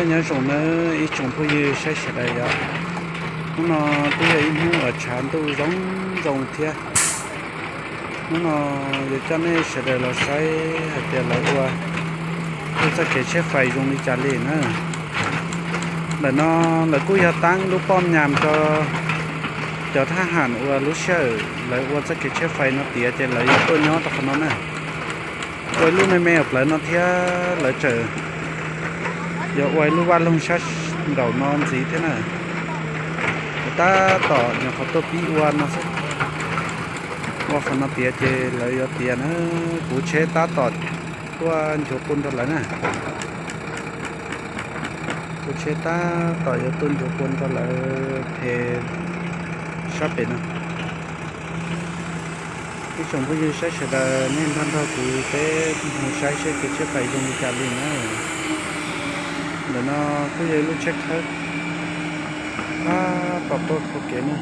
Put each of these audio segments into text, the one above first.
Nyob zoo nawb ib tsoom phooj ywg saib sawv daws yom. Hnub no twb yog ib hnub uas tshav ntuj zoo zoo thiab. Hnub no yuav coj nej sawv daws los saib hais tias lawv ua, ua txoj kev tsheb fais zoo li cas li na. Ntawm no lawv kuj yog tab lub poj nyas rau cov thab ham uas lub sij hawm lawv ua txoj kev tsheb fais no tiav ces lawv yuav tuaj nyob rau qhov no na. Ua ib lub me me uas plawv no thiab lawv tseem yuav ua ib lub vaj loog sab nraum no ntxiv thiab na. Lawv tab tom nyuam qhuav tuaj pib ua no xwb. Ua qhov no tiav ces lawv yuav tiav na. Kuv tsheb tab tom tuaj nchuav pua nrog lawv na. Kuv tsheb tab tom yuav tuaj nchuav pua nrog lawv them sab pem no. Ib tsoom phooj ywg saib sawv daws nej nrog nrog kuv peb mus saib seb kev tsheb fais zoo li cas li na. Ntawm no kuj yog ib lub tsheb khawb tab tom tuaj khau kev na.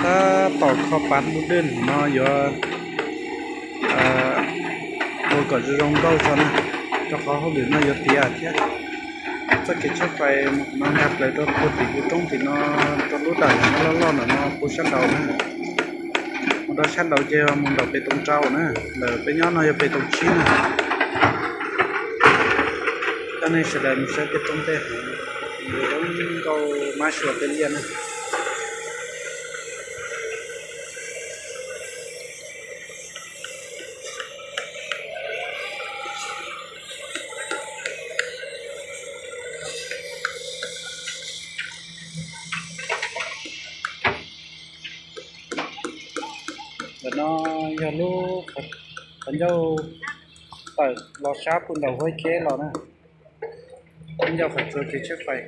Tab tom kho pav lub dej no yuav ua kom zoo zoo nkauj tso na, rau qhov hauj lwm no yuav tiav thiab. Txoj kev tsheb fais no nkag plaws rau puag tim hu roob tim no, rau lub dam no loj loj ntawm no puag sab nraud na. Mus rau sab nraud ces mus nraum pem toos rau na, ntawm peb nyob no yog pem toos tsib na. Coj nej sawv daws mus saib pem roob tej hav, zoo nkauj mab suav peb liaj na. Ntawm no yog lub qhov ncauj tawm los sab pug nraum huab ceb los na. Ncauj qhov tsuas kev tsheb fais,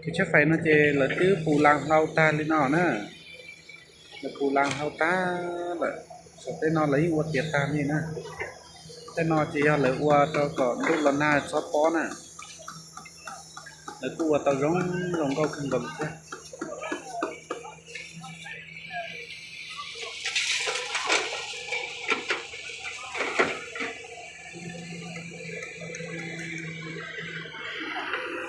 kev tsheb fais no ces lawv twb pus las hlau tag li no na. Lawv pus las hlau tag lawm, saum tej no lawv yeej ua tiav tag li na. Tej no ces yog lawv ua rau kom ntuj los nag txhob pob na. Lawv kuj ua tau zoo zoo nkauj kawg nkaus li thiab.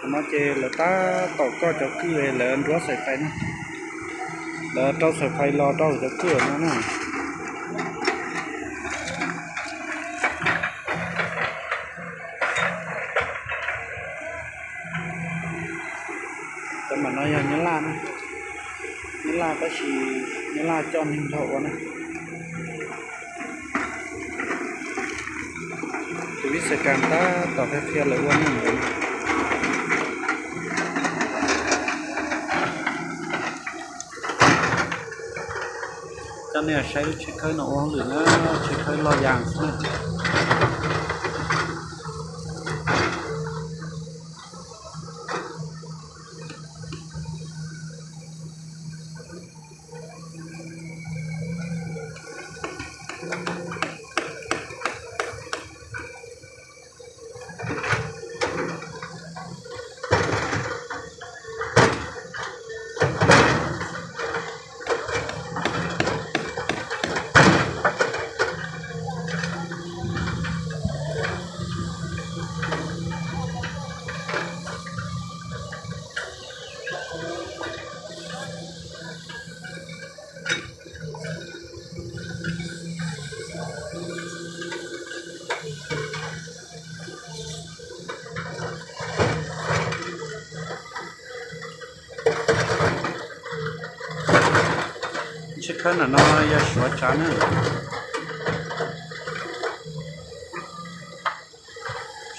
Qhov no ces lawv tab tom koj cov kwj, lawv nruab xaim fais na. Lawv rau xaim fais los rau cov kwj no na. Cov mam no yog nyab laj na, nyab laj tab sis nyab laj coj neeg nrog ua na. Tus vib xav kas tab tom qhia qhia lawv ua neej ntawd. Coj nej saib lub tsheb khawb no ua hauj lwm na, tsheb khawb loj yas xwb na. Tsheb khawb ntawm no yog Suav tsav na.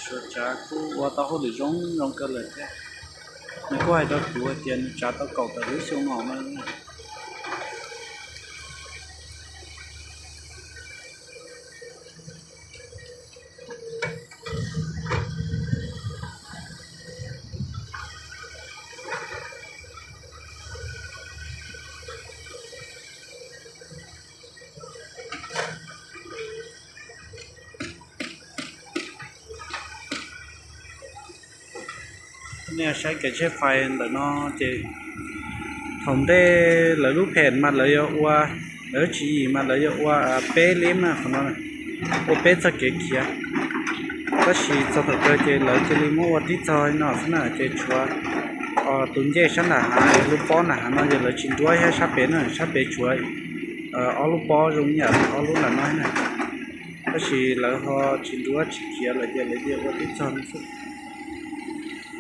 Suav tsav kuj ua tau hauj lwm zoo zoo kawg lawm thiab. Nws kuj hais rau kuv hais tias nws tsav tau kaum tawm lub xyoo no na. Nej saib kev tsheb fais ntawm no ces thaum ntej lawv lub phem mas lawv yuav ua, lawv lub tswv yim mas lawv yuav ua peb lib na, qhov no ua peb txoj kev khiav. Tab sis txog thaum kawg ces lawv cia li muab ua tib txog li no xwb na, ces tshuav tus ncej sab nram hav, lub pob nram hav no ces lawv tsis nruab thiab, sab pem na, sab pem tshuav ob lub pob zoo ib yam ob lub nram no na. Tab sis lawv ho tsis nruab tsis khiav lawm ces lawv cia ua tib txog no xwb.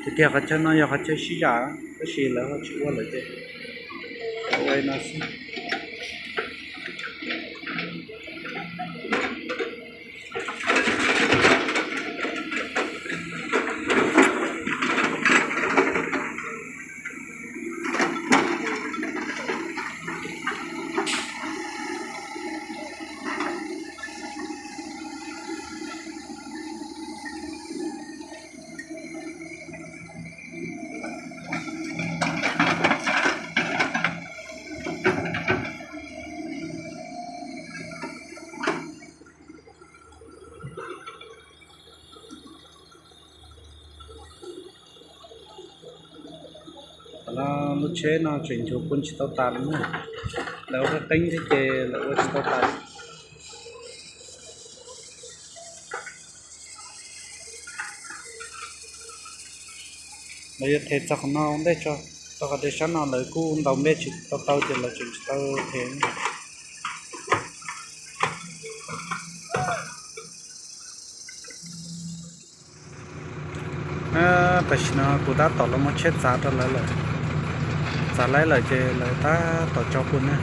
Tiag tiag qhov chaw no yog qhov chaw sib zam, tab sis lawv ho tsis ua lawm ces ua li no xwb. Qhov no lub tsheb no tseem nchuav pua tsis tau tas li na. Lawv ua qeeb thiab ces lawv ua tsis tau tas. Lawv yuav them txog qhov no ua ntej tso, rau qhov tias sab no lawv kuj ntaus nplej tsis tau tau ces lawv tseem tsis tau them. Tam sim no kuv tab tom los muab tsheb txav rau lawv lawm. Txav laib lawm ces lawv tab tom tso pua na.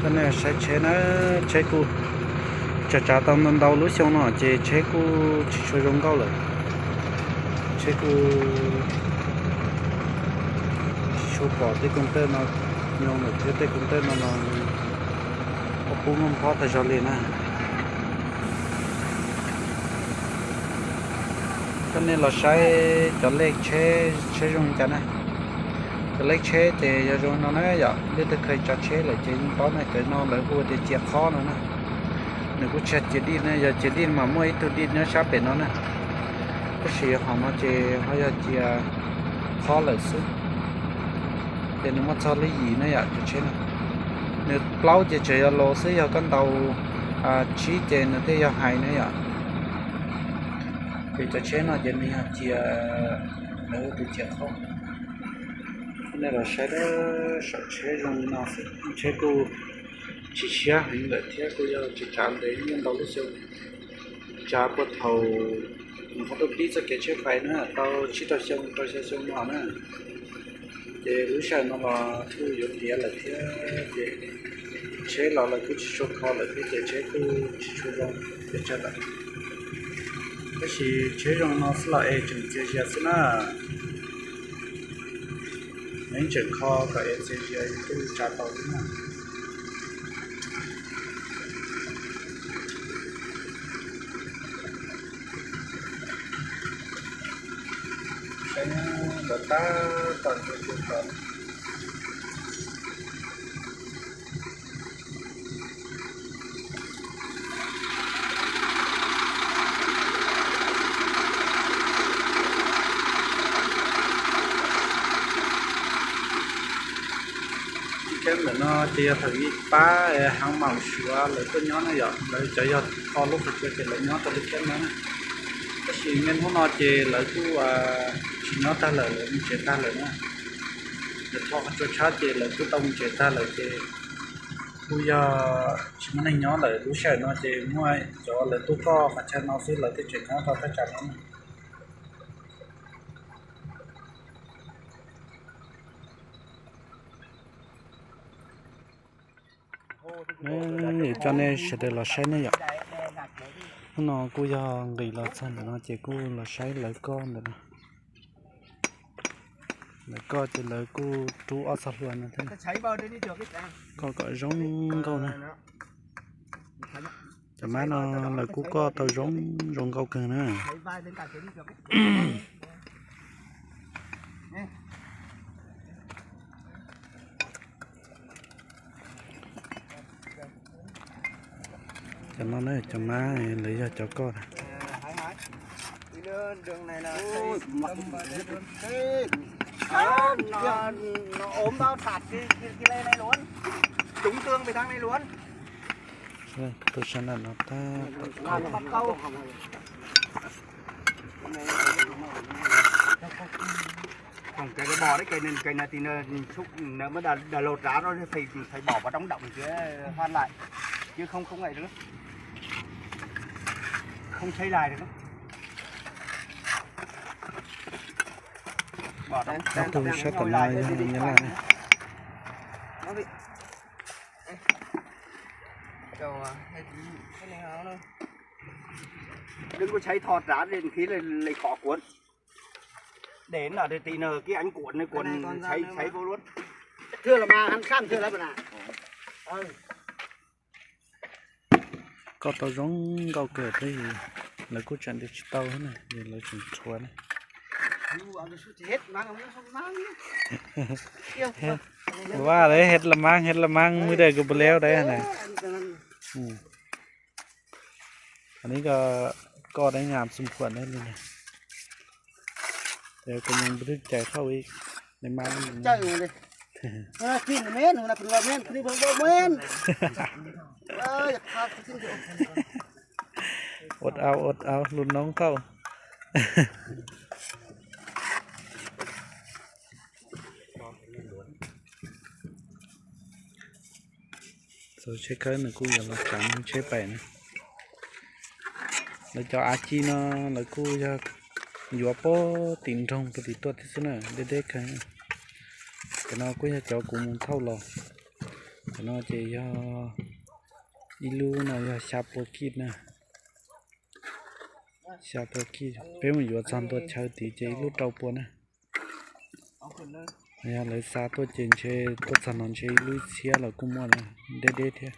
Coj nej saib tsheb na, tsheb kuj tsav tsav tau ntau ntau lub xyoo no ces tsheb kuj tsis tshua zoo nkauj lawm. Tsheb kuj tsis tshua pom tej koos tawj no nyob lawm thiab, tej koos tawj no los pub muaj nphob tag zog li na. Coj nej los saib cov lej tsheb, tsheb zoo cas na. Cov lej tsheb ces yog zoo no na yom, leej twg kheev tsav tsheb lawm ces yeej paub na, cov no lawv hu tias ciam qhob no na. Nws kuj tsis yog ciam dij na, yog ciam dij mas muaj ib tug dij nyob sab pem no na. Tab sis hom no ces ho yog ciam qhob lawm xwb. Ces nws muaj txog lub yim na yom, cov tsheb no. Nws plaub ces tseem yog los xwb, yog koj ntaus tsib ces nws thiaj yog hais na yom. Ces cov tsheb no ces nws yog ciam, nws hu tias ciam qhob. Nej los saib dab saum tsheb zoo li no xwb, tsheb kuj tsis siab heev lawm thiab kuj yog tsis tsav ntev nyob ntau lub xyoo. Tsav puag thaum nws ho tuaj pib txoj kev tsheb fais na, tau tsib rau xyoo rau xya xyoo no na. Ces lub sij hawm no los kuj yuav tiav lawm thiab ces tsheb los lawv kuj tsis tshua kho lawm thiab ces tsheb kuj tsis tshua zoo pes tsawg lawm. Tab sis tsheb zoo no xwb los es tseem txias zias xwb na. Nws tseem kho kom es txias zias yus thiaj li tsav tau xwb na. Saib lawv tab tom ntsuas tus tod. Lub tsheb ntawm no ces yog thaum ib pab Haav Maum Suav lawv tuaj nyob na yom, lawv cov yog tho lub qhov tsua ces lawv nyob rau lub tsheb no na. Tab sis niaj hnub no ces lawv kuj tsis nyob tag lawm, lawv mus tsev tag lawm na. Lawv tho qhov tsua tshab ces lawv kuj tau mus tsev tag lawm ces kuj yog tsis muaj neeg nyob lawm. Lub sij hawm no ces muaj cov lawv tuaj koj qhov chaw no xwb, lawv thiaj tseem nyob rau thaj tsam no. Yuav coj nej sawv daws los saib ne yom. Hnub no kuj yog nqis los txog ntawm no ces kuj los saib lawv koj ntawm no. Lawv koj ces lawv kuj rub ob txoj hlua no thiab, koj kom zoo nkauj na. Cov mab no lawv kuj koj tau zoo, zoo nkauj kawg na. No na cov mab, lawv yog cov koj na. Tus sawv daws no tab tom koj. Phòng cái bò đấy, cái này, cái này thì nó xúc, nó mới đào, đào lột ra rồi phải, phải bỏ vào trong động chứ, hoan lại chứ không, không ấy nữa, không xây lại được. Bỏ trong, trong động nó sab tom no yog Nyab Laj ne. Đừng có xây thọt ra, đến khi là, là khó cuốn. Đến là thì nó cái ảnh cuộn này, cuộn này còn ra xây, nữa xây mà. Vô luôn. Thưa là mà ăn khăn thưa là mà nè. Koj tau zoo nkauj kawg thiab, lawv kuj tseem de tsis tau thiab na, lawv tseem tshuav na. Vaj lawv hed la mang, hed la mang, mới đây có bèo đấy này. Anh ấy có, có đấy ngàm xung quanh đấy luôn này. Để có mình bứt chạy khâu ý. Để mang đi. Kin men, huna pun men, pun men. Ot au, ot au, lub noob khauj. Txog tsheb khawb nws kuj yuav los tsav tsheb pem na. Lawv cov av ci no lawv kuj yog yuav puag tim nroog puag tim tuaj thiab xwb na, deb deb kawg. Cov no kuj yog cov kuv mus thauj los. Cov no ces yog ib lub no yog xya pua kij na. Xya pua kij, peb mus yuav txog ntua chaw tid ces ib lub rau pua na. Yog lawv xa tuaj ces ntshe tuaj txog no ntshe ib lub ib txhiab los kuj muaj na, deb deb thiab.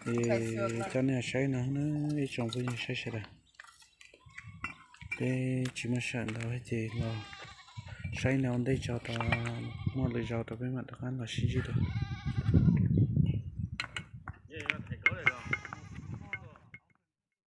Es coj nej saib no na, ib tsoom phooj ywg saib sawv daws. Peb tsis muaj sij hawm ntau ces los saib no ua ntej tso, rau muaj lwm zaus rau peb mam rov qab los sib ntsib dua.